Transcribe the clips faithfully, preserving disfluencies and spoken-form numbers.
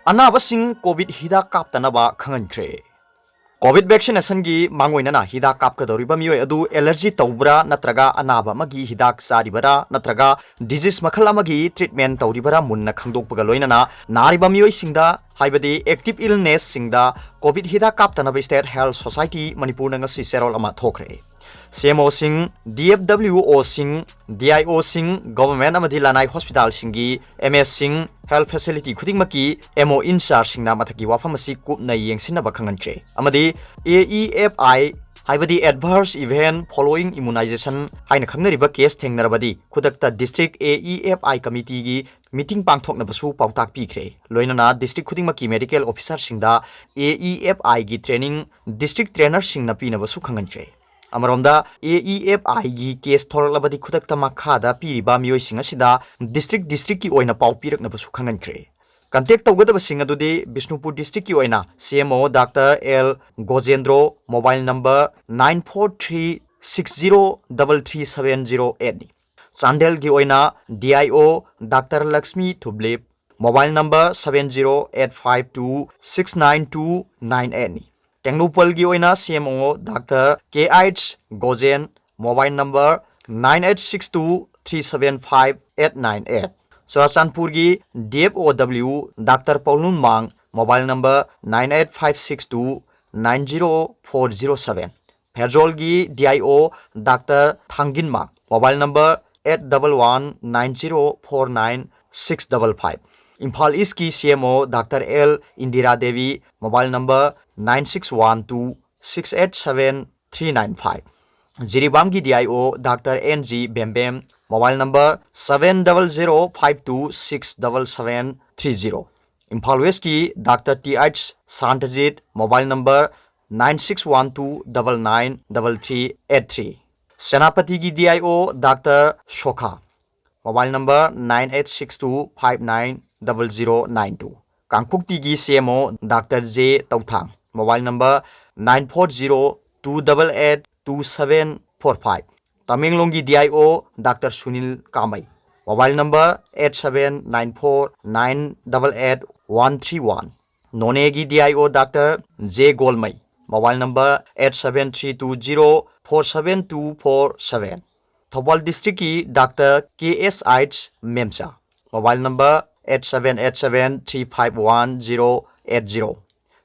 ꯑꯅꯥꯕꯁꯤꯡ COVID ꯍꯤꯗꯥꯛ ꯀꯥꯞꯇꯅꯕ ꯈꯪꯍꯟꯈ꯭ꯔꯦ꯫ COVID vaccinationꯒꯤ ꯃꯥꯡꯑꯣꯏꯅꯅ ꯍꯤꯗꯥꯛ ꯀꯥꯞꯀꯗꯧꯔꯤꯕ ꯃꯤꯑꯣꯏ ꯑꯗꯨ allergy ꯇꯧꯕ꯭ꯔꯥ ꯅꯠꯇ꯭ꯔꯒ ꯑꯅꯥꯕ ꯑꯃꯒꯤ ꯍꯤꯗꯥꯛ ꯆꯥꯔꯤꯕꯔꯥ ꯅꯠꯇ꯭ꯔꯒ disease ꯃꯈꯜ ꯑꯃꯒꯤ treatment ꯇꯧꯔꯤꯕꯔꯥ ꯃꯨꯟꯅ ꯈꯪꯗꯣꯛꯄꯒ ꯂꯣꯏꯅꯅ ꯅꯥꯔꯤꯕ ꯃꯤꯑꯣꯏꯁꯤꯡꯗ ꯍꯥꯏꯕꯗꯤ active illnessꯁꯤꯡꯗ COVID ꯍꯤꯗꯥꯛ ꯀꯥꯞꯇꯅꯕ State Health Society ꯃꯅꯤꯄꯨꯔꯅ ꯉꯁꯤ ꯆꯦꯔꯣꯜ ꯑꯃ ꯊꯣꯛꯈ꯭ꯔꯦ꯫ CMOꯁꯤꯡ, DFWOꯁꯤꯡ, DIOꯁꯤꯡ, government ꯑꯃꯗꯤ ꯂꯅꯥꯏ hospitalꯁꯤꯡꯒꯤ MSꯁꯤꯡ, health facility ꯈꯨꯗꯤꯡꯃꯛꯀꯤ MO in chargeꯁꯤꯡꯅ ꯃꯊꯛꯀꯤ ꯋꯥꯐꯝ ꯑꯁꯤ ꯀꯨꯞꯅ ꯌꯦꯡꯁꯤꯟꯅꯕ ꯈꯪꯍꯟꯈ꯭ꯔꯦ ꯑꯃꯗꯤ AEFI ꯍꯥꯏꯕꯗꯤ Adverse Event Following Immunization ꯍꯥꯏꯅ ꯈꯪꯅꯔꯤꯕ case ꯊꯦꯡꯅꯔꯕꯗꯤ ꯈꯨꯗꯛꯇ district AEFI committeeꯒꯤ meeting ꯄꯥꯡꯊꯣꯛꯅꯕꯁꯨ ꯄꯥꯎꯇꯥꯛ ꯄꯤꯈ꯭ꯔꯦ꯫ ꯂꯣꯏꯅꯅ district ꯈꯨꯗꯤꯡꯃꯛꯀꯤ medical officerꯁꯤꯡꯗ AEFIꯒꯤ training district trainerꯁꯤꯡꯅ ꯄꯤꯅꯕꯁꯨ ꯈꯪꯍꯟꯈ꯭ꯔꯦ꯫ ꯑꯃꯔꯣꯝꯗ AEFIꯒꯤ case ꯊꯣꯔꯛꯂꯕꯗꯤ ꯈꯨꯗꯛꯇ ꯃꯈꯥꯗ ꯄꯤꯔꯤꯕ ꯃꯤꯑꯣꯏꯁꯤꯡ ꯑꯁꯤꯗ district districtꯀꯤ ꯑꯣꯏꯅ ꯄꯥꯎ ꯄꯤꯔꯛꯅꯕꯁꯨ ꯈꯪꯍꯟꯈ꯭ꯔꯦ꯫ Contact ꯇꯧꯒꯗꯕꯁꯤꯡ ꯑꯗꯨꯗꯤ ꯕꯤꯁꯅꯨꯄꯨꯔ districtꯀꯤ ꯑꯣꯏꯅ CMO Doctor L ꯒꯣꯖꯦꯟꯗ꯭ꯔꯣ, mobile number nine four three six zero double three seven zero eightꯅꯤ꯫ ꯆꯥꯟꯗꯦꯜꯒꯤ ꯑꯣꯏꯅ DIO Doctor Lakshmi ꯊꯨꯕ꯭ꯂꯤꯞ, mobile number seven zero eight five two six nine two nine eightꯅꯤ꯫ ꯇꯦꯡꯅꯧꯄꯜꯒꯤ ꯑꯣꯏꯅ CMO Doctor K H ꯒꯣꯖꯦꯟ, mobile number nine eight six two three seven five eight nine eight꯫ ꯆꯨꯔꯥꯆꯥꯟꯄꯨꯔꯒꯤ DFOW Doctor ꯄꯥꯎꯂꯨꯟꯃꯥꯡ, mobile number nine eight five six two nine zero four zero seven꯫ ꯐꯦꯔꯖꯣꯜꯒꯤ DIO Doctor ꯊꯥꯡꯒꯤꯟꯃꯥꯡ, mobile number eight double one nine zero four nine six double five꯫ Imphal Eastꯀꯤ CMO Doctor L Indira Devi, mobile number nine six one two six eight seven three nine five꯫ ꯖꯤꯔꯤꯕꯥꯝꯒꯤ DIO Doctor N G ꯕꯦꯝꯕꯦꯝ, mobile number seven double zero five two six double seven three zero꯫ Imphal Westꯀꯤ Doctor T H ꯁꯥꯟꯇꯖꯤꯠ, mobile number nine six one two double nine double three eight three꯫ ꯁꯦꯅꯥꯄꯇꯤꯒꯤ DIO Doctor ꯁꯣꯈꯥ, mobile number nine eight six two five nine double zero nine two꯫ ꯀꯥꯡꯄꯣꯛꯄꯤꯒꯤ CMO Doctor J ꯇꯧꯊꯥꯡ, mobile number nine four zero two double eight two seven four five꯫ ꯇꯃꯦꯡꯂꯣꯡꯒꯤ DIO Doctor Sunil ꯀꯥꯃꯩ, mobile number eight seven nine four nine double eight one three one. ꯅꯣꯅꯦꯒꯤ D I O Doctor J Golmei, mobile number eight seven three two zero four seven two four seven. Thoubal districtꯀꯤ Doctor K S H ꯃꯦꯝꯆꯥ, mobile number eight seven eight seven three five one zero eight zero.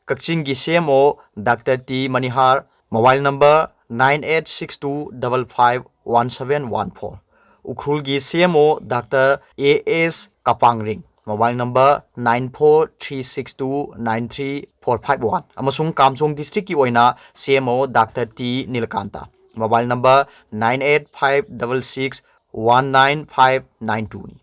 ꯀꯛꯆꯤꯡꯒꯤ C M O Doctor T ꯃꯅꯤꯍꯥꯔ, mobile number nine eight six two five five one seven one four. ꯎꯈ꯭ꯔꯨꯜꯒꯤ C M O Doctor A S ꯀꯄꯥꯡꯔꯤꯡ, mobile number nine four three six two nine three four five one, ꯑꯃꯁꯨꯡ ꯀꯥꯝꯖꯣꯡ districtꯀꯤ ꯑꯣꯏꯅ C M O Doctor T Nilakanta, mobile number nine eight five six six one nine five nine twoꯅꯤ꯫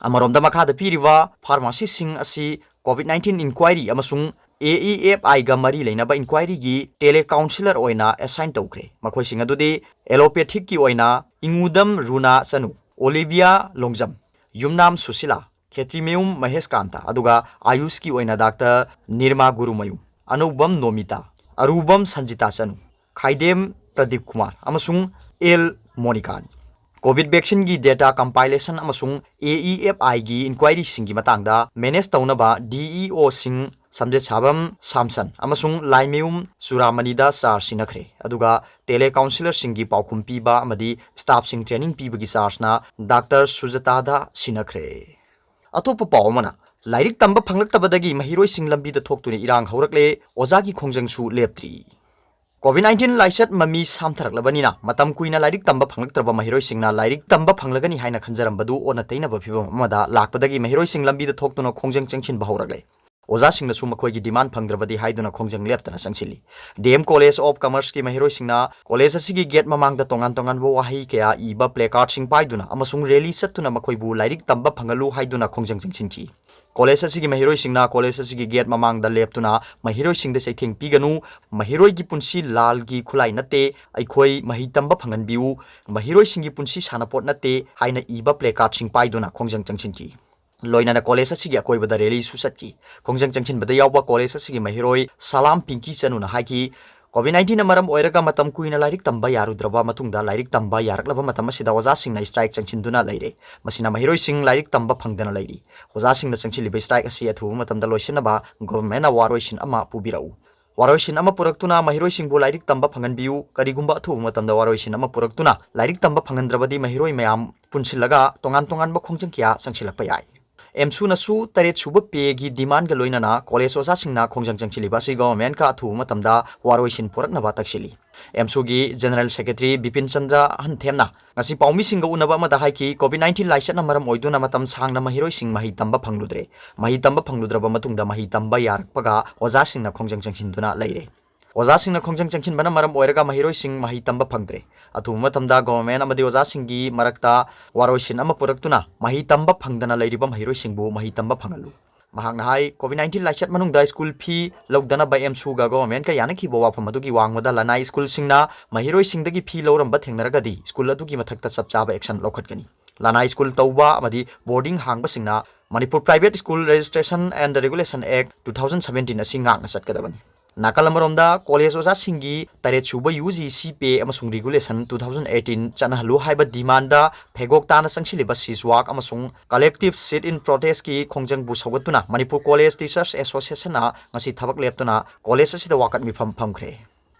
ꯑꯃꯔꯣꯝꯗ, ꯃꯈꯥꯗ ꯄꯤꯔꯤꯕ pharmacyꯁꯤꯡ ꯑꯁꯤ COVID nineteen inquiry ꯑꯃꯁꯨꯡ A E F Iꯒ ꯃꯔꯤ ꯂꯩꯅꯕ inquiryꯒꯤ telecounsellor ꯑꯣꯏꯅ assign ꯇꯧꯈ꯭ꯔꯦ꯫ ꯃꯈꯣꯏꯁꯤꯡ ꯑꯗꯨꯗꯤ allopathycꯀꯤ ꯑꯣꯏꯅ ꯏꯉꯨꯗꯝ ꯔꯨꯅꯥ ꯆꯅꯨ, ꯑꯣꯂꯤꯚꯤꯌꯥ ꯂꯣꯡꯖꯝ, ꯌꯨꯝꯅꯥꯝ ꯁꯨꯁꯤꯂꯥ, ꯈꯦꯇ꯭ꯔꯤꯃꯌꯨꯝ ꯃꯍꯦꯁꯀꯥꯟꯇ, ꯑꯗꯨꯒ ꯑꯌꯨꯁꯀꯤ ꯑꯣꯏꯅ Doctor ꯅꯤꯔꯃꯥ ꯒꯨꯔꯨꯃꯌꯨꯝ, ꯑꯅꯧꯕꯝ ꯅꯣꯃꯤꯇꯥ, ꯑꯔꯨꯕꯝ ꯁꯟꯖꯤꯇꯥ ꯆꯅꯨ, ꯈꯥꯏꯗꯦꯝ ꯄ꯭ꯔꯗꯤꯞ ꯀꯨꯃꯥꯔ ꯑꯃꯁꯨꯡ ꯑꯦꯜ ꯃꯣꯅꯤꯀꯥꯅꯤ꯫ COVID vaccineꯒꯤ data compilation ꯑꯃꯁꯨꯡ A E F Iꯒꯤ inquiryꯁꯤꯡꯒꯤ ꯃꯇꯥꯡꯗ manage ꯇꯧꯅꯕ DEOꯁꯤꯡ ꯁꯝꯖꯦꯠꯁꯥꯕꯝ ꯁꯥꯝꯁꯟ ꯑꯃꯁꯨꯡ ꯂꯥꯏꯃꯌꯨꯝ ꯆꯨꯔꯥꯃꯅꯤꯗ charge ꯁꯤꯟꯅꯈ꯭ꯔꯦ, ꯑꯗꯨꯒ telecounsellorꯁꯤꯡꯒꯤ ꯄꯥꯎꯈꯨꯝ ꯄꯤꯕ ꯑꯃꯗꯤ staffꯁꯤꯡ training ꯄꯤꯕꯒꯤ chargeꯅ Doctor ꯁꯨꯖꯇꯥꯗ ꯁꯤꯟꯅꯈ꯭ꯔꯦ꯫ ꯑꯇꯣꯞꯄ ꯄꯥꯎ ꯑꯃꯅ, ꯂꯥꯏꯔꯤꯛ ꯇꯝꯕ ꯐꯪꯂꯛꯇꯕꯗꯒꯤ ꯃꯍꯩꯔꯣꯏꯁꯤꯡ ꯂꯝꯕꯤꯗ ꯊꯣꯛꯇꯨꯅ ꯏꯔꯥꯡ ꯍꯧꯔꯛꯂꯦ, ꯑꯣꯖꯥꯒꯤ ꯈꯣꯡꯖꯪꯁꯨ ꯂꯦꯞꯇ꯭ꯔꯤ꯫ COVID nineteen ꯂꯥꯏꯆꯠ ꯃꯃꯤ ꯁꯥꯝꯊꯔꯛꯂꯕꯅꯤꯅ ꯃꯇꯝ ꯀꯨꯏꯅ ꯂꯥꯏꯔꯤꯛ ꯇꯝꯕ ꯐꯪꯂꯛꯇ꯭ꯔꯕ ꯃꯍꯩꯔꯣꯏꯁꯤꯡꯅ ꯂꯥꯏꯔꯤꯛ ꯇꯝꯕ ꯐꯪꯂꯒꯅꯤ ꯍꯥꯏꯅ ꯈꯟꯖꯔꯝꯕꯗꯨ ꯑꯣꯟꯅ ꯇꯩꯅꯕ ꯐꯤꯚꯝ ꯑꯃꯗ ꯂꯥꯛꯄꯗꯒꯤ ꯃꯍꯩꯔꯣꯏꯁꯤꯡ ꯂꯝꯕꯤꯗ ꯊꯣꯛꯇꯨꯅ ꯈꯣꯡꯖꯪ ꯆꯪꯁꯤꯟꯕ ꯍꯧꯔꯛꯂꯦ꯫ ꯑꯣꯖꯥꯁꯤꯡꯅꯁꯨ ꯃꯈꯣꯏꯒꯤ demand ꯐꯪꯗ꯭ꯔꯕꯗꯤ ꯍꯥꯏꯗꯨꯅ ꯈꯣꯡꯖꯪ ꯂꯦꯞꯇꯅ ꯆꯪꯁꯤꯜꯂꯤ꯫ D M College of Commerceꯀꯤ ꯃꯍꯩꯔꯣꯏꯁꯤꯡꯅ college ꯑꯁꯤꯒꯤ gate ꯃꯃꯥꯡꯗ ꯇꯣꯉꯥꯟ ꯇꯣꯉꯥꯟꯕ ꯋꯥꯍꯩ ꯀꯌꯥ ꯏꯕ placardꯁꯤꯡ ꯄꯥꯏꯗꯨꯅ ꯑꯃꯁꯨꯡ rally ꯆꯠꯇꯨꯅ ꯃꯈꯣꯏꯕꯨ ꯂꯥꯏꯔꯤꯛ ꯇꯝꯕ ꯐꯪꯍꯜꯂꯨ ꯍꯥꯏꯗꯨꯅ ꯈꯣꯡꯖꯪ ꯆꯪꯁꯤꯟꯈꯤ꯫ College ꯑꯁꯤꯒꯤ ꯃꯍꯩꯔꯣꯏꯁꯤꯡꯅ college ꯑꯁꯤꯒꯤ gate ꯃꯃꯥꯡꯗ ꯂꯦꯞꯇꯨꯅ ꯃꯍꯩꯔꯣꯏꯁꯤꯡꯗ ꯆꯩꯊꯦꯡ ꯄꯤꯒꯅꯨ, ꯃꯍꯩꯔꯣꯏꯒꯤ ꯄꯨꯟꯁꯤ ꯂꯥꯜꯒꯤ ꯈꯨꯠꯂꯥꯏ ꯅꯠꯇꯦ, ꯑꯩꯈꯣꯏ ꯃꯍꯩ ꯇꯝꯕ ꯐꯪꯍꯟꯕꯤꯌꯨ, ꯃꯍꯩꯔꯣꯏꯁꯤꯡꯒꯤ ꯄꯨꯟꯁꯤ ꯁꯥꯟꯅꯄꯣꯠ ꯅꯠꯇꯦ ꯍꯥꯏꯅ ꯏꯕ placardꯁꯤꯡ ꯄꯥꯏꯗꯨꯅ ꯈꯣꯡꯖꯪ ꯆꯪꯁꯤꯟꯈꯤ꯫ ꯂꯣꯏꯅꯅ college ꯑꯁꯤꯒꯤ ꯑꯀꯣꯏꯕꯗ rallyꯁꯨ ꯆꯠꯈꯤ꯫ ꯈꯣꯡꯖꯪ ꯆꯪꯁꯤꯟꯕꯗ ꯌꯥꯎꯕ college ꯑꯁꯤꯒꯤ ꯃꯍꯩꯔꯣꯏ ꯁꯂꯥꯝ ꯄꯤꯡꯀꯤ ꯆꯅꯨꯅ ꯍꯥꯏꯈꯤ, COVID nineteenꯅ ꯃꯔꯝ ꯑꯣꯏꯔꯒ ꯃꯇꯝ ꯀꯨꯏꯅ ꯂꯥꯏꯔꯤꯛ ꯇꯝꯕ ꯌꯥꯔꯨꯗ꯭ꯔꯕ ꯃꯇꯨꯡꯗ ꯂꯥꯏꯔꯤꯛ ꯇꯝꯕ ꯌꯥꯔꯛꯂꯕ ꯃꯇꯝ ꯑꯁꯤꯗ ꯑꯣꯖꯥꯁꯤꯡꯅ strike ꯆꯪꯁꯤꯟꯗꯨꯅ ꯂꯩꯔꯦ꯫ ꯃꯁꯤꯅ ꯃꯍꯩꯔꯣꯏꯁꯤꯡ ꯂꯥꯏꯔꯤꯛ ꯇꯝꯕ ꯐꯪꯗꯅ ꯂꯩꯔꯤ꯫ ꯑꯣꯖꯥꯁꯤꯡꯅ ꯆꯪꯁꯤꯜꯂꯤꯕ strike ꯑꯁꯤ ꯑꯊꯨꯕ ꯃꯇꯝꯗ ꯂꯣꯏꯁꯤꯟꯅꯕ governmentꯅ ꯋꯥꯔꯣꯏꯁꯤꯟ ꯑꯃ ꯄꯨꯕꯤꯔꯛꯎ꯫ ꯋꯥꯔꯣꯏꯁꯤꯟ ꯑꯃ ꯄꯨꯔꯛꯇꯨꯅ ꯃꯍꯩꯔꯣꯏꯁꯤꯡꯕꯨ ꯂꯥꯏꯔꯤꯛ ꯇꯝꯕ ꯐꯪꯍꯟꯕꯤꯌꯨ꯫ ꯀꯔꯤꯒꯨꯝꯕ ꯑꯊꯨꯕ ꯃꯇꯝꯗ ꯋꯥꯔꯣꯏꯁꯤꯟ ꯑꯃ ꯄꯨꯔꯛꯇꯨꯅ ꯂꯥꯏꯔꯤꯛ ꯇꯝꯕ ꯐꯪꯍꯟꯗ꯭ꯔꯕꯗꯤ ꯃꯍꯩꯔꯣꯏ ꯃꯌꯥꯝ ꯄꯨꯟꯁꯤꯜꯂꯒ ꯇꯣꯉꯥꯟ ꯇꯣꯉꯥꯟꯕ ꯈꯣꯡꯖꯪ ꯀꯌꯥ ꯆꯪꯁꯤꯜꯂꯛꯄ ꯌꯥꯏ꯫ ꯑꯦꯝꯁꯨꯅꯁꯨ ꯇꯔꯦꯠ ꯁꯨꯕ payꯒꯤ demandꯒ ꯂꯣꯏꯅꯅ college ꯑꯣꯖꯥꯁꯤꯡꯅ ꯈꯣꯡꯖꯪ ꯆꯪꯁꯤꯜꯂꯤꯕ ꯑꯁꯤ governmentꯀ ꯑꯊꯨꯕ ꯃꯇꯝꯗ ꯋꯥꯔꯣꯏꯁꯤꯟ ꯄꯨꯔꯛꯅꯕ ꯇꯛꯁꯤꯜꯂꯤ꯫ ꯑꯦꯝꯁꯨꯒꯤ General Secretary ꯕꯤꯄꯤꯟ ꯆꯟꯗ꯭ꯔ ꯍꯟꯊꯦꯝꯅ ꯉꯁꯤ ꯄꯥꯎꯃꯤꯁꯤꯡꯒ ꯎꯅꯕ ꯑꯃꯗ ꯍꯥꯏꯈꯤ, COVID nineteen ꯂꯥꯏꯆꯠꯅ ꯃꯔꯝ ꯑꯣꯏꯗꯨꯅ ꯃꯇꯝ ꯁꯥꯡꯅ ꯃꯍꯩꯔꯣꯏꯁꯤꯡ ꯃꯍꯩ ꯇꯝꯕ ꯐꯪꯂꯨꯗ꯭ꯔꯦ꯫ ꯃꯍꯩ ꯇꯝꯕ ꯐꯪꯂꯨꯗ꯭ꯔꯕ ꯃꯇꯨꯡꯗ ꯃꯍꯩ ꯇꯝꯕ ꯌꯥꯔꯛꯄꯒ ꯑꯣꯖꯥꯁꯤꯡꯅ ꯈꯣꯡꯖꯪ ꯆꯪꯁꯤꯟꯗꯨꯅ ꯂꯩꯔꯦ꯫ ꯑꯣꯖꯥꯁꯤꯡꯅ ꯈꯣꯡꯖꯪ ꯆꯪꯁꯤꯟꯕꯅ ꯃꯔꯝ ꯑꯣꯏꯔꯒ ꯃꯍꯩꯔꯣꯏꯁꯤꯡ ꯃꯍꯩ ꯇꯝꯕ ꯐꯪꯗ꯭ꯔꯦ꯫ ꯑꯊꯨꯕ ꯃꯇꯝꯗ government ꯑꯃꯗꯤ ꯑꯣꯖꯥꯁꯤꯡꯒꯤ ꯃꯔꯛꯇ ꯋꯥꯔꯣꯏꯁꯤꯟ ꯑꯃ ꯄꯨꯔꯛꯇꯨꯅ ꯃꯍꯩ ꯇꯝꯕ ꯐꯪꯗꯅ ꯂꯩꯔꯤꯕ ꯃꯍꯩꯔꯣꯏꯁꯤꯡꯕꯨ ꯃꯍꯩ ꯇꯝꯕ ꯐꯪꯍꯜꯂꯨ꯫ ꯃꯍꯥꯛꯅ ꯍꯥꯏ, COVID nineteen ꯂꯥꯏꯆꯠ ꯃꯅꯨꯡꯗ school fee ꯂꯧꯗꯅꯕ ꯑꯦꯝꯁꯨꯒ governmentꯀ ꯌꯥꯅꯈꯤꯕ ꯋꯥꯐꯝ ꯑꯗꯨꯒꯤ ꯋꯥꯡꯃꯗ ꯂꯅꯥꯏ schoolꯁꯤꯡꯅ ꯃꯍꯩꯔꯣꯏꯁꯤꯡꯗꯒꯤ fee ꯂꯧꯔꯝꯕ ꯊꯦꯡꯅꯔꯒꯗꯤ school ꯑꯗꯨꯒꯤ ꯃꯊꯛꯇ ꯆꯞ ꯆꯥꯕ action ꯂꯧꯈꯠꯀꯅꯤ꯫ ꯂꯅꯥꯏ school ꯇꯧꯕ ꯑꯃꯗꯤ boarding ꯍꯥꯡꯕꯁꯤꯡꯅ Manipur Private School Registration and Regulation Act two thousand seventeen ꯑꯁꯤ ꯉꯥꯛꯅ ꯆꯠꯀꯗꯕꯅꯤ꯫ ꯅꯥꯀꯜ ꯑꯃꯔꯣꯝꯗ college ꯑꯣꯖꯥꯁꯤꯡꯒꯤ ꯇꯔꯦꯠ ꯁꯨꯕ UGC pay ꯑꯃꯁꯨꯡ regulation two thousand eighteen ꯆꯠꯅꯍꯜꯂꯨ ꯍꯥꯏꯕ demandꯗ ꯐꯦꯒꯣꯛ ꯇꯥꯅ ꯆꯪꯁꯤꯜꯂꯤꯕ CISWAC ꯑꯃꯁꯨꯡ collective sit-in protestꯀꯤ ꯈꯣꯡꯖꯪꯕꯨ ꯁꯧꯒꯠꯇꯨꯅ Manipur College Teachers Associationꯅ ꯉꯁꯤ ꯊꯕꯛ ꯂꯦꯞꯇꯨꯅ college ꯑꯁꯤꯗ ꯋꯥꯀꯠ ꯃꯤꯐꯝ ꯐꯝꯈ꯭ꯔꯦ꯫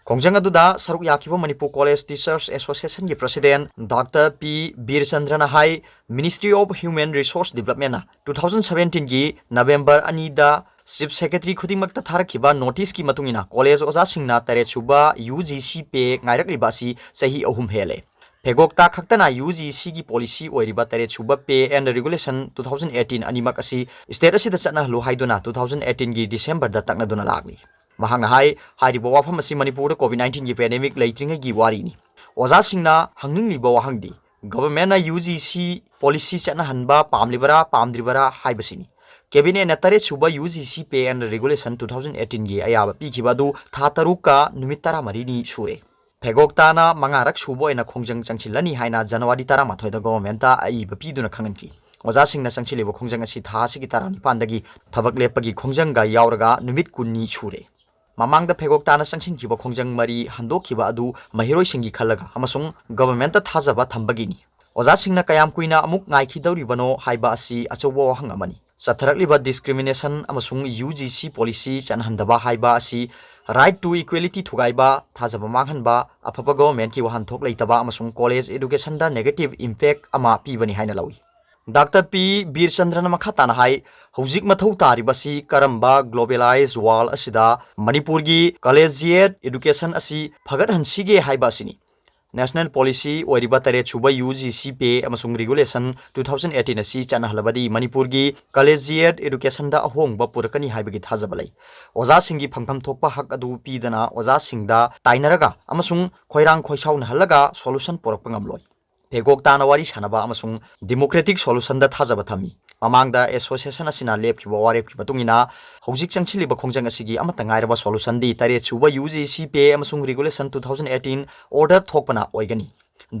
ꯈꯣꯡꯖꯪ ꯑꯗꯨꯗ ꯁꯔꯨꯛ ꯌꯥꯈꯤꯕ Manipur College Teachers Associationꯒꯤ president Doctor P ꯕꯤꯔꯆꯟꯗ꯭ꯔꯅ high, Ministry of Human Resource Developmentꯅ two thousand seventeenꯒꯤ November ꯑꯅꯤꯗ Chief Secretary ꯈꯨꯗꯤꯡꯃꯛꯇ ꯊꯥꯔꯛꯈꯤꯕ noticeꯀꯤ ꯃꯇꯨꯡ ꯏꯟꯅ college ꯑꯣꯖꯥꯁꯤꯡꯅ ꯇꯔꯦꯠ ꯁꯨꯕ UGC pay ꯉꯥꯏꯔꯛꯂꯤꯕ ꯑꯁꯤ ꯆꯍꯤ ꯑꯍꯨꯝ ꯍꯦꯜꯂꯦ꯫ ꯐꯦꯒꯣꯛꯇꯥ ꯈꯛꯇꯅ UGCꯒꯤ policy ꯑꯣꯏꯔꯤꯕ ꯇꯔꯦꯠ ꯁꯨꯕ pay and regulation two thousand eighteen ꯑꯅꯤꯃꯛ ꯑꯁꯤ state ꯑꯁꯤꯗ ꯆꯠꯅꯍꯜꯂꯨ ꯍꯥꯏꯗꯨꯅ two thousand eighteenꯒꯤ Decemberꯗ ꯇꯛꯅꯗꯨꯅ ꯂꯥꯛꯂꯤ꯫ ꯃꯍꯥꯛꯅ ꯍꯥꯏ, ꯍꯥꯏꯔꯤꯕ ꯋꯥꯐꯝ ꯑꯁꯤ ꯃꯅꯤꯄꯨꯔꯗ COVID nineteenꯒꯤ pandemic ꯂꯩꯇ꯭ꯔꯤꯉꯩꯒꯤ ꯋꯥꯔꯤꯅꯤ꯫ ꯑꯣꯖꯥꯁꯤꯡꯅ ꯍꯪꯅꯤꯡꯂꯤꯕ ꯋꯥꯍꯪꯗꯤ governmentꯅ UGC policy ꯆꯠꯅꯍꯟꯕ ꯄꯥꯝꯂꯤꯕꯔꯥ ꯄꯥꯝꯗ꯭ꯔꯤꯕꯔꯥ ꯍꯥꯏꯕꯁꯤꯅꯤ꯫ Cabinetꯅ ꯇꯔꯦꯠ ꯁꯨꯕ UGC pay and regulation two thousand eighteenꯒꯤ ꯑꯌꯥꯕ ꯄꯤꯈꯤꯕ ꯑꯗꯨ ꯊꯥ ꯇꯔꯨꯛꯀ ꯅꯨꯃꯤꯠ ꯇꯔꯥꯃꯔꯤꯅꯤ ꯁꯨꯔꯦ꯫ ꯐꯦꯒꯣꯛꯇꯥꯅ ꯃꯉꯥꯔꯛ ꯁꯨꯕ ꯑꯣꯏꯅ ꯈꯣꯡꯖꯪ ꯆꯪꯁꯤꯜꯂꯅꯤ ꯍꯥꯏꯅ January ꯇꯔꯥꯃꯥꯊꯣꯏꯗ governmentꯇ ꯑꯏꯕ ꯄꯤꯗꯨꯅ ꯈꯪꯍꯟꯈꯤ꯫ ꯑꯣꯖꯥꯁꯤꯡꯅ ꯆꯪꯁꯤꯜꯂꯤꯕ ꯈꯣꯡꯖꯪ ꯑꯁꯤ ꯊꯥ ꯑꯁꯤꯒꯤ ꯇꯔꯥꯅꯤꯄꯥꯟꯗꯒꯤ ꯊꯕꯛ ꯂꯦꯞꯄꯒꯤ ꯈꯣꯡꯖꯪꯒ ꯌꯥꯎꯔꯒ ꯅꯨꯃꯤꯠ ꯀꯨꯟꯅꯤ ꯁꯨꯔꯦ꯫ ꯃꯃꯥꯡꯗ ꯐꯦꯒꯣꯛ ꯇꯥꯅ ꯆꯪꯁꯤꯟꯈꯤꯕ ꯈꯣꯡꯖꯪ ꯃꯔꯤ ꯍꯟꯗꯣꯛꯈꯤꯕ ꯑꯗꯨ ꯃꯍꯩꯔꯣꯏꯁꯤꯡꯒꯤ ꯈꯜꯂꯒ ꯑꯃꯁꯨꯡ ꯒꯚꯔꯟꯃꯦꯟꯠꯇ ꯊꯥꯖꯕ ꯊꯝꯕꯒꯤꯅꯤ꯫ ꯑꯣꯖꯥꯁꯤꯡꯅ ꯀꯌꯥꯝ ꯀꯨꯏꯅ ꯑꯃꯨꯛ ꯉꯥꯏꯈꯤꯗꯧꯔꯤꯕꯅꯣ ꯍꯥꯏꯕ ꯑꯁꯤ ꯑꯆꯧꯕ ꯋꯥꯍꯪ ꯑꯃꯅꯤ꯫ ꯆꯠꯊꯔꯛꯂꯤꯕ ꯗꯤꯁꯀ꯭ꯔꯤꯃꯤꯅꯦꯁꯟ ꯑꯃꯁꯨꯡ ꯌꯨ ꯖꯤ ꯁꯤ ꯄꯣꯂꯤꯁꯤ ꯆꯠꯅꯍꯟꯗꯕ ꯍꯥꯏꯕ ꯑꯁꯤ right to equality ꯊꯨꯒꯥꯏꯕ, ꯊꯥꯖꯕ ꯃꯥꯡꯍꯟꯕ, ꯑꯐꯕ ꯒꯚꯔꯟꯃꯦꯟꯠꯀꯤ ꯋꯥꯍꯟꯊꯣꯛ ꯂꯩꯇꯕ ꯑꯃꯁꯨꯡ ꯀꯣꯂꯦꯖ ꯑꯦꯗꯨꯀꯦꯁꯟꯗ negative impact ꯑꯃ ꯄꯤꯕꯅꯤ ꯍꯥꯏꯅ ꯂꯧꯏ꯫ ꯗꯥꯛꯇꯔ ꯄꯤ ꯕꯤꯔꯆꯟꯗ꯭ꯔꯅ ꯃꯈꯥ ꯇꯥꯅ ꯍꯥꯏ, ꯍꯧꯖꯤꯛ ꯃꯊꯧ ꯇꯥꯔꯤꯕꯁꯤ ꯀꯔꯝꯕ globalized world ꯑꯁꯤꯗ ꯃꯅꯤꯄꯨꯔꯒꯤ collegiate education ꯑꯁꯤ ꯐꯒꯠꯍꯟꯁꯤꯒꯦ ꯍꯥꯏꯕ ꯑꯁꯤꯅꯤ꯫ ꯅꯦꯁꯅꯦꯜ ꯄꯣꯂꯤꯁꯤ ꯑꯣꯏꯔꯤꯕ ꯇꯔꯦꯠ ꯁꯨꯕ ꯌꯨ ꯖꯤ ꯁꯤ ꯄꯦ ꯑꯃꯁꯨꯡ ꯔꯤꯒꯨꯂꯦꯁꯟ two thousand eighteen ꯑꯁꯤ ꯆꯠꯅꯍꯜꯂꯕꯗꯤ ꯃꯅꯤꯄꯨꯔꯒꯤ collegiate educationꯗ ꯑꯍꯣꯡꯕ ꯄꯨꯔꯛꯀꯅꯤ ꯍꯥꯏꯕꯒꯤ ꯊꯥꯖꯕ ꯂꯩ꯫ ꯑꯣꯖꯥꯁꯤꯡꯒꯤ ꯐꯪꯐꯝ ꯊꯣꯛꯄ ꯍꯛ ꯑꯗꯨ ꯄꯤꯗꯅ ꯑꯣꯖꯥꯁꯤꯡꯗ ꯇꯥꯏꯅꯔꯒ ꯑꯃꯁꯨꯡ ꯈꯣꯏꯔꯥꯡ ꯈꯣꯏꯁꯥꯎꯅꯍꯜꯂꯒ solution ꯄꯨꯔꯛꯄ ꯉꯝꯂꯣꯏ꯫ ꯐꯦꯒꯣꯛ ꯇꯥꯅ ꯋꯥꯔꯤ ꯁꯥꯅꯕ ꯑꯃꯁꯨꯡ democratic solutionꯗ ꯊꯥꯖꯕ ꯊꯝꯃꯤ꯫ ꯃꯃꯥꯡꯗ association ꯑꯁꯤꯅ ꯂꯦꯞꯈꯤꯕ ꯋꯥꯔꯦꯞꯀꯤ ꯃꯇꯨꯡ ꯏꯟꯅ ꯍꯧꯖꯤꯛ ꯆꯪꯁꯤꯜꯂꯤꯕ ꯈꯣꯡꯖꯪ ꯑꯁꯤꯒꯤ ꯑꯃꯠꯇ ꯉꯥꯏꯔꯕ solutionꯗꯤ ꯇꯔꯦꯠ ꯁꯨꯕ ꯌꯨ ꯖꯤ ꯁꯤ ꯄꯦ ꯑꯃꯁꯨꯡ regulation two thousand eighteen order ꯊꯣꯛꯄꯅ ꯑꯣꯏꯒꯅꯤ꯫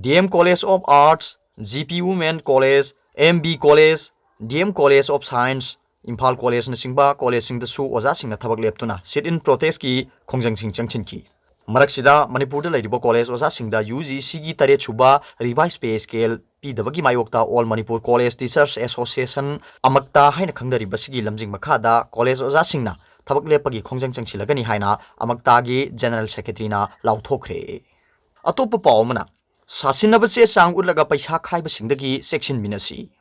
D M College of Arts, G P Women College, M B College, D M College of Science, Imphal ꯀꯣꯂꯦꯖꯅꯆꯤꯡꯕ ꯀꯣꯂꯦꯖꯁꯤꯡꯗꯁꯨ ꯑꯣꯖꯥꯁꯤꯡꯅ ꯊꯕꯛ ꯂꯦꯞꯇꯨꯅ sit-in protestꯀꯤ ꯈꯣꯡꯖꯪꯁꯤꯡ ꯆꯪꯁꯤꯟꯈꯤ꯫ ꯃꯔꯛꯁꯤꯗ ꯃꯅꯤꯄꯨꯔꯗ ꯂꯩꯔꯤꯕ ꯀꯣꯂꯦꯖ ꯑꯣꯖꯥꯁꯤꯡꯗ ꯌꯨ ꯖꯤ ꯁꯤꯒꯤ ꯇꯔꯦꯠ ꯁꯨꯕ revised pay scale ꯄꯤꯗꯕꯒꯤ ꯃꯥꯌꯣꯛꯇ All Manipur College Teachers Association, ꯑꯃꯛꯇ ꯍꯥꯏꯅ ꯈꯪꯅꯔꯤꯕꯁꯤꯒꯤ ꯂꯝꯖꯤꯡ ꯃꯈꯥꯗ ꯀꯣꯂꯦꯖ ꯑꯣꯖꯥꯁꯤꯡꯅ ꯊꯕꯛ ꯂꯦꯞꯄꯒꯤ ꯈꯣꯡꯖꯪ ꯆꯪꯁꯤꯜꯂꯒꯅꯤ ꯍꯥꯏꯅ ꯑꯃꯛꯇꯒꯤ ꯖꯦꯅꯔꯦꯜ ꯁꯦꯀ꯭ꯔꯦꯇꯔꯤꯅ ꯂꯥꯎꯊꯣꯛꯈ꯭ꯔꯦ꯫ ꯑꯇꯣꯞꯄ ꯄꯥꯎ ꯑꯃꯅ, ꯁꯥꯁꯤꯟꯅꯕ ꯆꯦ ꯆꯥꯡ ꯎꯠꯂꯒ ꯄꯩꯁꯥ ꯈꯥꯏꯕꯁꯤꯡꯗꯒꯤ ꯆꯦꯛꯁꯤꯟꯃꯤꯟꯅꯁꯤ꯫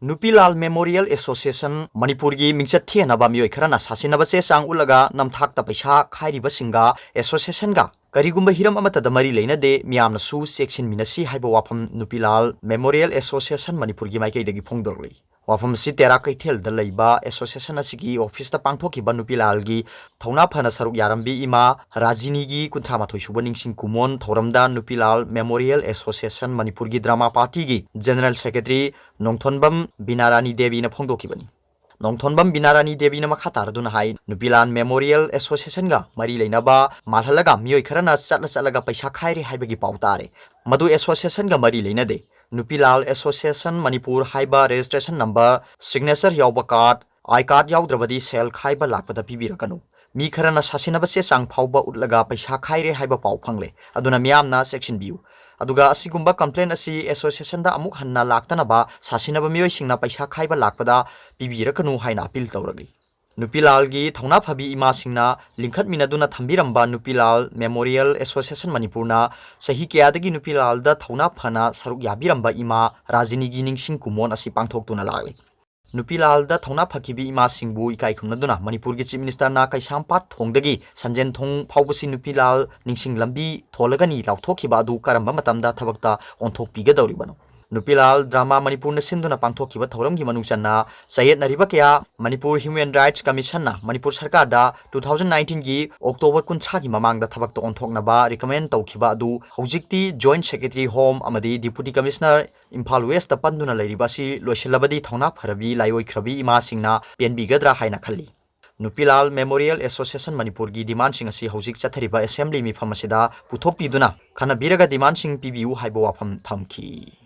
ꯅꯨꯄꯤꯂꯥꯜ ꯃꯦꯃꯣꯔꯤꯌꯦꯜ ꯑꯦꯁꯣꯁꯤꯌꯦꯁꯟ ꯃꯅꯤꯄꯨꯔꯒꯤ ꯃꯤꯡꯆꯠ ꯊꯤꯍꯟꯅꯕ ꯃꯤꯑꯣꯏ ꯈꯔꯅ ꯁꯥꯁꯤꯟꯅꯕ ꯆꯦ ꯆꯥꯡ ꯎꯠꯂꯒ ꯅꯝꯊꯥꯛꯇ ꯄꯩꯁꯥ ꯈꯥꯏꯔꯤꯕꯁꯤꯡꯒ ꯑꯦꯁꯣꯁꯤꯌꯦꯁꯟꯒ ꯀꯔꯤꯒꯨꯝꯕ ꯍꯤꯔꯝ ꯑꯃꯠꯇꯗ ꯃꯔꯤ ꯂꯩꯅꯗꯦ, ꯃꯤꯌꯥꯝꯅꯁꯨ ꯆꯦꯛꯁꯤꯟꯃꯤꯟꯅꯁꯤ ꯍꯥꯏꯕ ꯋꯥꯐꯝ ꯅꯨꯄꯤꯂꯥꯜ ꯃꯦꯃꯣꯔꯤꯌꯦꯜ ꯑꯦꯁꯣꯁꯤꯌꯦꯁꯟ ꯃꯅꯤꯄꯨꯔꯒꯤ ꯃꯥꯏꯀꯩꯗꯒꯤ ꯐꯣꯡꯗꯣꯔꯛꯂꯤ꯫ ꯋꯥꯐꯝ ꯑꯁꯤ ꯇꯦꯔꯥ ꯀꯩꯊꯦꯜꯗ ꯂꯩꯕ ꯑꯦꯁꯣꯁꯤꯌꯦꯁꯟ ꯑꯁꯤꯒꯤ ꯑꯣꯐꯤꯁꯇ ꯄꯥꯡꯊꯣꯛꯈꯤꯕ ꯅꯨꯄꯤꯂꯥꯜꯒꯤ ꯊꯧꯅꯥ ꯐꯅ ꯁꯔꯨꯛ ꯌꯥꯔꯝꯕꯤ ꯏꯃꯥ ꯔꯥꯖꯤꯅꯤꯒꯤ ꯀꯨꯟꯊ꯭ꯔꯥ ꯃꯥꯊꯣꯏ ꯁꯨꯕ ꯅꯤꯡꯁꯤꯡ ꯀꯨꯝꯑꯣꯟ ꯊꯧꯔꯝꯗ ꯅꯨꯄꯤꯂꯥꯜ ꯃꯦꯃꯣꯔꯤꯌꯦꯜ ꯑꯦꯁꯣꯁꯤꯌꯦꯁꯟ ꯃꯅꯤꯄꯨꯔꯒꯤ ꯗ꯭ꯔꯃꯥ ꯄꯥꯔꯇꯤꯒꯤ ꯖꯦꯅꯔꯦꯜ ꯁꯦꯀ꯭ꯔꯦꯇꯔꯤ ꯅꯣꯡꯊꯣꯟꯕꯝ ꯕꯤꯅꯥꯔꯥꯅꯤ ꯗꯦꯕꯤꯅ ꯐꯣꯡꯗꯣꯛꯈꯤꯕꯅꯤ꯫ ꯅꯣꯡꯊꯣꯟꯕꯝ ꯕꯤꯅꯥꯔꯥꯅꯤ ꯗꯦꯕꯤꯅ ꯃꯈꯥ ꯇꯥꯔꯗꯨꯅ ꯍꯥꯏ, ꯅꯨꯄꯤꯂꯥꯜ ꯃꯦꯃꯣꯔꯤꯌꯦꯜ ꯑꯦꯁꯣꯁꯤꯌꯦꯁꯟꯒ ꯃꯔꯤ ꯂꯩꯅꯕ ꯃꯥꯜꯍꯜꯂꯒ ꯃꯤꯑꯣꯏ ꯈꯔꯅ ꯆꯠꯂ ꯆꯠꯂꯒ ꯄꯩꯁꯥ ꯈꯥꯏꯔꯦ ꯍꯥꯏꯕꯒꯤ ꯄꯥꯎ ꯇꯥꯔꯦ꯫ ꯃꯗꯨ ꯑꯦꯁꯣꯁꯤꯌꯦꯁꯟꯒ ꯃꯔꯤ ꯂꯩꯅꯗꯦ꯫ ꯅꯨꯄꯤꯂꯥꯜ ꯑꯦꯁꯣꯁꯤꯌꯦꯁꯟ ꯃꯅꯤꯄꯨꯔ ꯍꯥꯏꯕ ꯔꯦꯖꯤꯁꯇ꯭ꯔꯦꯁꯟ ꯅꯝꯕꯔ, ꯁꯤꯒꯅꯦꯆꯔ ꯌꯥꯎꯕ ꯀꯥꯔꯗ, ꯑꯥꯏ ꯀꯥꯔꯗ ꯌꯥꯎꯗ꯭ꯔꯕꯗꯤ ꯁꯦꯜ ꯈꯥꯏꯕ ꯂꯥꯛꯄꯗ ꯄꯤꯕꯤꯔꯛꯀꯅꯨ꯫ ꯃꯤ ꯈꯔꯅ ꯁꯥꯁꯤꯟꯅꯕ ꯆꯦ ꯆꯥꯡ ꯐꯥꯎꯕ ꯎꯠꯂꯒ ꯄꯩꯁꯥ ꯈꯥꯏꯔꯦ ꯍꯥꯏꯕ ꯄꯥꯎ ꯐꯪꯂꯦ꯫ ꯑꯗꯨꯅ ꯃꯤꯌꯥꯝꯅ ꯆꯦꯛꯁꯤꯟꯕꯤꯌꯨ꯫ ꯑꯗꯨꯒ ꯑꯁꯤꯒꯨꯝꯕ complaint ꯑꯁꯤ associationꯗ ꯑꯃꯨꯛ ꯍꯟꯅ ꯂꯥꯛꯇꯅꯕ ꯁꯥꯁꯤꯟꯅꯕ ꯃꯤꯑꯣꯏꯁꯤꯡꯅ ꯄꯩꯁꯥ ꯈꯥꯏꯕ ꯂꯥꯛꯄꯗ ꯄꯤꯕꯤꯔꯛꯀꯅꯨ ꯍꯥꯏꯅ appeal ꯇꯧꯔꯛꯂꯤ꯫ ꯅꯨꯄꯤꯂꯥꯜꯒꯤ ꯊꯧꯅꯥ ꯐꯕꯤ ꯏꯃꯥꯁꯤꯡꯅ ꯂꯤꯡꯈꯠꯃꯤꯟꯅꯗꯨꯅ ꯊꯝꯕꯤꯔꯝꯕ ꯅꯨꯄꯤꯂꯥꯜ Memorial Association ꯃꯅꯤꯄꯨꯔꯅ ꯆꯍꯤ ꯀꯌꯥꯗꯒꯤ ꯅꯨꯄꯤꯂꯥꯜꯗ ꯊꯧꯅꯥ ꯐꯅ ꯁꯔꯨꯛ ꯌꯥꯕꯤꯔꯝꯕ ꯏꯃꯥ ꯔꯥꯖꯤꯅꯤꯒꯤ ꯅꯤꯡꯁꯤꯡ ꯀꯨꯝꯑꯣꯟ ꯑꯁꯤ ꯄꯥꯡꯊꯣꯛꯇꯨꯅ ꯂꯥꯛꯂꯤ꯫ ꯅꯨꯄꯤꯂꯥꯜꯗ ꯊꯧꯅꯥ ꯐꯈꯤꯕꯤ ꯏꯃꯥꯁꯤꯡꯕꯨ ꯏꯀꯥꯏ ꯈꯨꯝꯅꯗꯨꯅ ꯃꯅꯤꯄꯨꯔꯒꯤ Chief Ministerꯅ ꯀꯩꯁꯥꯝꯄꯥꯠ ꯊꯣꯡꯗꯒꯤ ꯁꯟꯖꯦꯟ ꯊꯣꯡ ꯐꯥꯎꯕꯁꯤ ꯅꯨꯄꯤꯂꯥꯜ ꯅꯤꯡꯁꯤꯡ ꯂꯝꯕꯤ ꯊꯣꯜꯂꯒꯅꯤ ꯂꯥꯎꯊꯣꯛꯈꯤꯕ ꯑꯗꯨ ꯀꯔꯝꯕ ꯃꯇꯝꯗ ꯊꯕꯛꯇ ꯑꯣꯟꯊꯣꯛꯄꯤꯒꯗꯧꯔꯤꯕꯅꯣ? ꯅꯨꯄꯤꯂꯥꯜ drama ꯃꯅꯤꯄꯨꯔꯅ ꯁꯤꯟꯗꯨꯅ ꯄꯥꯡꯊꯣꯛꯈꯤꯕ ꯊꯧꯔꯝꯒꯤ ꯃꯅꯨꯡ ꯆꯟꯅ ꯆꯌꯦꯠꯅꯔꯤꯕ ꯀꯌꯥ Manipur Human Rights Commissionꯅ Manipur ꯁꯔꯀꯥꯔꯗ two thousand nineteenꯒꯤ October ꯀꯨꯟꯊ꯭ꯔꯥꯒꯤ ꯃꯃꯥꯡꯗ ꯊꯕꯛꯇ ꯑꯣꯟꯊꯣꯛꯅꯕ recommend ꯇꯧꯈꯤꯕ ꯑꯗꯨ ꯍꯧꯖꯤꯛꯇꯤ Joint Secretary Home ꯑꯃꯗꯤ Deputy Commissioner ꯏꯝꯐꯥꯜ Westꯇ ꯄꯟꯗꯨꯅ ꯂꯩꯔꯤꯕ ꯑꯁꯤ ꯂꯣꯏꯁꯤꯜꯂꯕꯗꯤ ꯊꯧꯅꯥ ꯐꯔꯕꯤ ꯂꯥꯏꯑꯣꯏꯈ꯭ꯔꯕꯤ ꯏꯃꯥꯁꯤꯡꯅ ꯄꯦꯟꯕꯤꯒꯗ꯭ꯔꯥ ꯍꯥꯏꯅ ꯈꯜꯂꯤ꯫ ꯅꯨꯄꯤꯂꯥꯜ Memorial Association ꯃꯅꯤꯄꯨꯔꯒꯤ demandꯁꯤꯡ ꯑꯁꯤ ꯍꯧꯖꯤꯛ ꯆꯠꯊꯔꯤꯕ assembly ꯃꯤꯐꯝ ꯑꯁꯤꯗ ꯄꯨꯊꯣꯛꯄꯤꯗꯨꯅ ꯈꯟꯅꯕꯤꯔꯒ demandꯁꯤꯡ ꯄꯤꯕꯤꯌꯨ ꯍꯥꯏꯕ ꯋꯥꯐꯝ ꯊꯝꯈꯤ꯫